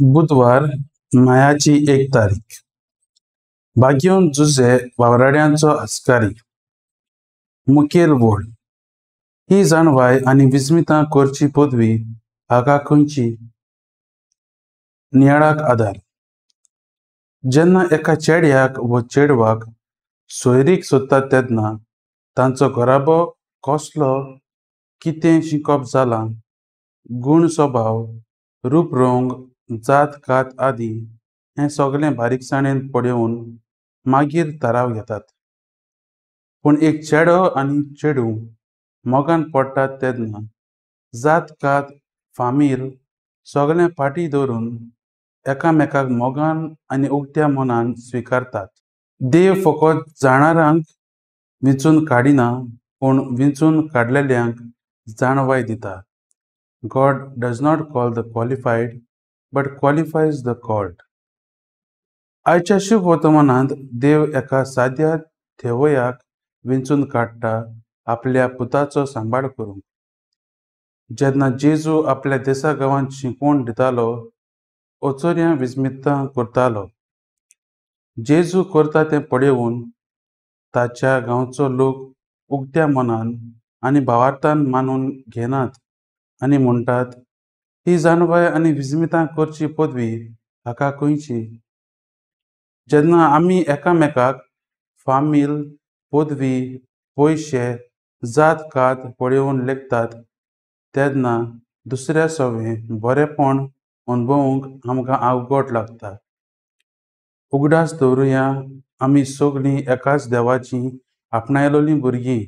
बुधवार मायाची 1 तारीख. भाग्यवंत जुझे वावराड्यांचो आस्कारी. मुखेल वळ. ही जाणवाय आनी विस्मितां करची पदवी हाका खंयची? नियाळाक आदार. जेन्ना एका चेड्याक व चेडवाक सोयरीक सोदतात तेन्ना तांचो घराबो कसलो, कितें शिकप जालां, गूण स्वभाव, रूपरंग, जात कात आदी हें सगळें बारीकसाणेन पळोवन मागीर थाराव घेतात. पूण एक चेडो आनी चेडूं मोगान पडटात तेन्ना जात कात फामील सगळें फाटी धरून एकामेकाक मोगान आनी उक्त्या मनान स्विकारतात. देव फकत जाणारांक विंचून काडिना, पूण विंचून काडलेल्यांक जाणवाय दिता. God does not call the qualified, but qualifies the called. आयच्या शुभ वर्तमानांत देव एका साद्या थेवयाक विंचून काडटा आपल्या पुताचो सांबाळ करूंक. जेन्ना जेजू आपल्या देसा गांवांत शिकवण दितालो, अचोर्यां विस्मितां करतालो. जेजू करता तें पळोवन ताच्या गांवचो लोक उक्त्या मनान आनी भावार्थान मानून घेनात आनी म्हणटात, ही जाणवाय आनी विस्मितां करची पदवी हाका खंयची? जेन्ना आमी एकामेकाक फामील, पदवी, पयशे, जात कात पळोवन लेखतात तेन्ना दुसऱ्या सवें बरेपण अणभवूंक आमकां अवघड लागता. उगडास दवरुया, आमी सगळीं एकाच देवाची आपणायलोलीं भुरगीं.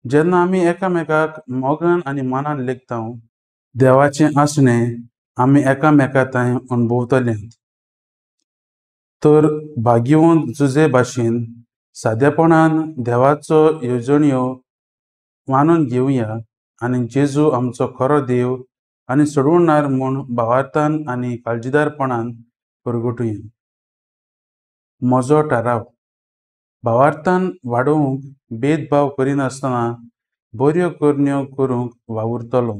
जेन्ना आमी एकामेकाक मोगान आनी मनान लेखता, देवाचें आसणें आमी एकामेका थंय अणभवतले. तर भाग्यवंत जुझे भाशेन सादेपणान देवाचो येवजण्यो मानून घेवया आनी जेजू आमचो खरो देव आनी सोडवणार म्हूण भावार्थान आनी काळजीदारपणान परगटुया. म्हजो थाराव भावार्थान वाडोवंक भेदभाव करिनासतना बऱ्यो करण्यो करूंक वावुरतलो.